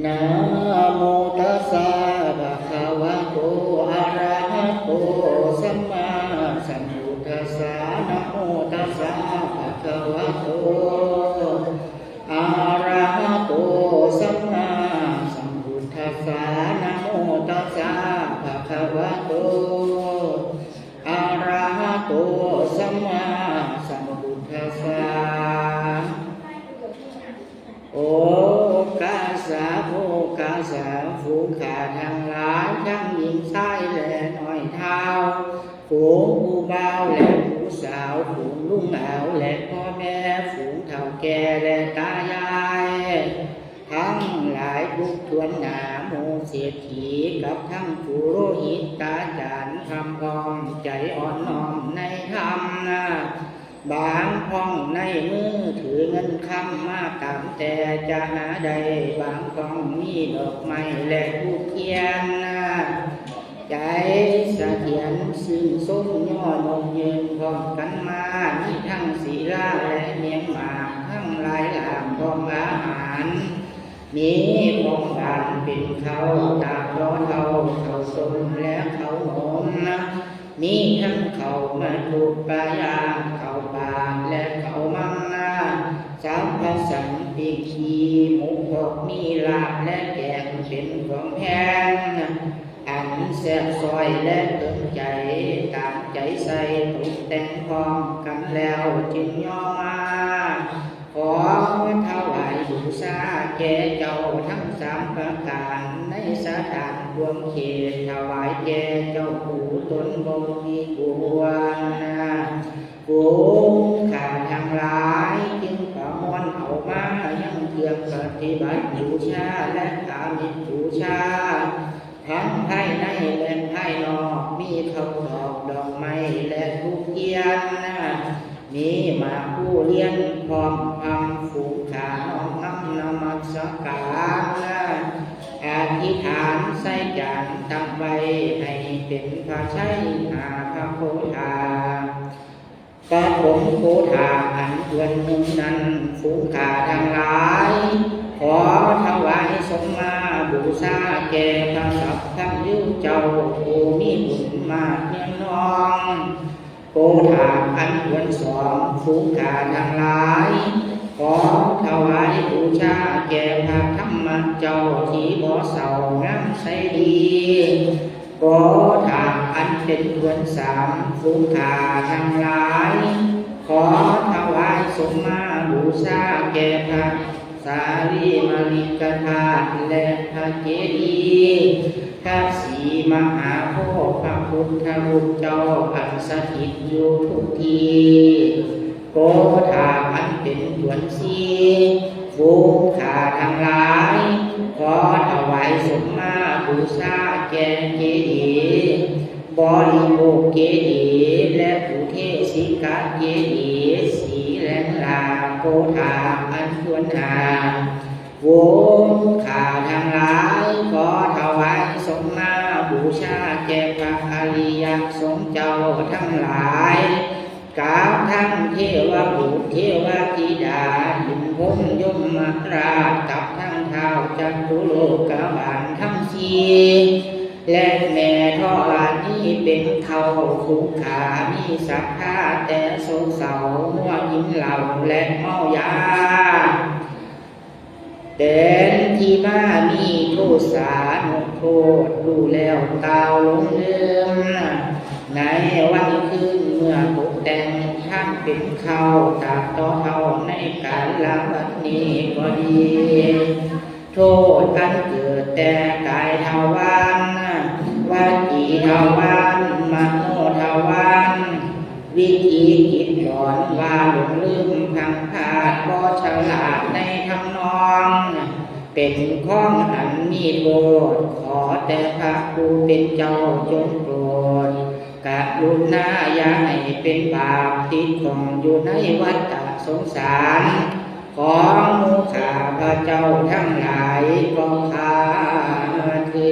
ນະໂມຕັດສະ ພະຄະວະໂຕ ອະຣະຫະໂຕ ສຳມາສຳພຸດທັດສະ ນະໂມຕັດສະ ພະຄະວະໂຕ ອະຣະຫະໂຕ ສຳມາສຳພຸດທັດສະ ນະໂມຕັດສະ ພະຄະວະໂຕ ອະຣະຫະໂຕ ສຳມາສຳພຸດທັດສະ. ໂອກາສະ ໂອກາສະ ຝູງຂ້າທັງຫຼາຍ ທັງຍິງຊາຍ ແລະ ນ້ອຍທ້າວ ຝູງຜູ້ບ່າວ ແລະ ຜູ້ສາວ ຝູງລຸງອາວ ແລະ ພໍ່ແມ່ ຝູງເຖົ້າແກ່ ແລະ ຕາຍາຍ ທັງຫຼາຍທຸກຖ້ວນໜ້າ ໝູ່ເສດຖີ ກັບທັງປຸໂຣຫິດຕາຈານ ພາມພ້ອມໃຈອ່ອນນ້ອມໃນທຳນະ ບາງພ້ອງໃນມືຖືເງິນຄຳມາຕາມແຕ່ຈະຫາໄດ້ ບາງພ້ອງມີດອກໄມ້ ແລະ ທູບທຽນນະ ໃຈສະຖຽນຊື່ນຊົມຍໍຍົກຍືນພ້ອມກັນມາ ມີທັງສີລາ ແລະ ແມງໝາກ ທັງຫຼາຍຫຼາກພ້ອມອາຫານ ມີຂອງຫວານເປັນເຂົ້າ ຕາມລໍເຂົ້າ ເຂົ້າຕົ້ມ ແລະ ເຂົ້າໜົມນະ ມີທັງເຂົ້າມາຕຸປະຍາ ເຂົ້າປາດ ແລະ ເຂົ້າມັນນະ ສຳພະສັງ ປີ້ງຂີ້ ໝູກອກ ມີລາບ ແລະ ແກງເປັນຂອງແພງນະ ອັນແຊບຊ້ອຍ ແລະ ເຖິງໃຈ ຕາມໃຈໃສ່ ຕົກແຕ່ງພ້ອມກັນແລ້ວ ຈຶ່ງຍໍມາ ຂໍຖວາຍບູຊາແກ່ເຈົ້າທັງສາມປະການ ໃນສະຖານຂອງເຂດ ຖວາຍແກ່ເຈົ້າຜູ້ຕົນບໍ່ມີກວນນະ ຝູງຂ້າທັງຫຼາຍ ຈຶ່ງປະມວນເອົາມາ ຍັງເຄື່ອງປະຕິບັດບູຊາ ແລະ ອາມິດບູຊາ ທັງພາຍໃນ ແລະ ພາຍນອກ ມີເຂົ້າຕອກ ດອກໄມ້ ແລະ ທູບທຽນນະ ມີໝາກພູລຽນ ພ້ອມພຳຝູງຂ້ານ້ອມນຳນະມັດສະການນະ ອະທິຖານໃສ່ຈານຕັ້ງໄວ້ ໃຫ້ເປັນພະໄຊຫາພະໂຄທາ ປະຖົມໂຄທາອັນທວນໜຶ່ງນັ້ນ ຝູງຂ້າທັງຫຼາຍ ຂໍຖວາຍສົມມາບູຊາແກ່ພະສັບພັນຍູເຈົ້າ ຜູ້ມີບຸນມາກຍືນນອງ ໂຄທາອັນທວນສອງ ຝູງຂ້າທັງຫຼາຍ ຂໍຖວາຍບູຊາແກ່ພະທຳມະເຈົ້າທີ່ບໍ່ເສົ້າງາມໃສດີ ໂຄທາອັນເປັນທວນສາມ ຝູງຂ້າທັງຫຼາຍ ຂໍຖວາຍສົມມາບູຊາແກ່ພະສາລີມະລິກະທາດ ແລະ ພະເຈດີ ພະສີມະຫາໂພ ພະພຸດທະຮູບເຈົ້າອັນສະຖິດຢູ່ທຸກທີ່ ໂຄທາອັນເປັນທວນສີ່ ຝູງຂ້າທັງຫຼາຍ ຂໍຖວາຍສົມມາບູຊາແກ່ເຈດີ ບໍລິໂພກເຈດີ ແລະ ອຸເທສິກະເຈດີ ສີແລງລາ ໂຄທາອັນທວນຫ້າ ຝູງຂ້າທັງຫຼາຍ ຂໍຖວາຍສົມມາບູຊາແກ່ພະອະລິຍະສົງເຈົ້າທັງຫຼາຍ ກັບທັງເທວະບຸດເທວະທິດາ ອິນພົມຍົມມະລາດ ກັບທັງທ້າວຈະຕຸໂລກະບານທັງສີ່ ແລະ ແມ່ທໍລະນີເປັນເຄົ້າ ຜູ້ຂ້າມີສັດທາແຕ່ໂສກເສົ້າ ມົວກິນເຫຼົ້າ ແລະ ເມົາຢາ ເປັນທີ່ມາມີໂທສານຸໂທດ ຮູ້ແລ້ວກ່າວຫຼົງລືມ ໃນວັນຄືນເມື່ອຕົກແຕ່ງທານເປັນເຄົ້າ ຕາບຕໍ່ເທົ່າໃນກາລະວັນນີ້ກໍດີ ໂທດອັນເກີດແຕ່ກາຍທະວານ ວະຈີທະວານ ມະໂນທະວານ ວິຖີຈິດຫຼອນວ່າຫຼົງລືມພັງພາດ ບໍ່ສະຫຼາດໃນທຳນອງ ເປັນຂອງອັນມີໂທດ ຂໍແຕ່ພະຜູ້ເປັນເຈົ້າຈົ່ງໂປດ ກະລຸນາຢ່າໃຫ້ເປັນບາບ ຕິດຂ້ອງຢູ່ໃນວັດຕະສົງສານ ຂອງໝູ່ຂ້າພະເຈົ້າທັງຫຼາຍກໍຂ້າເທີ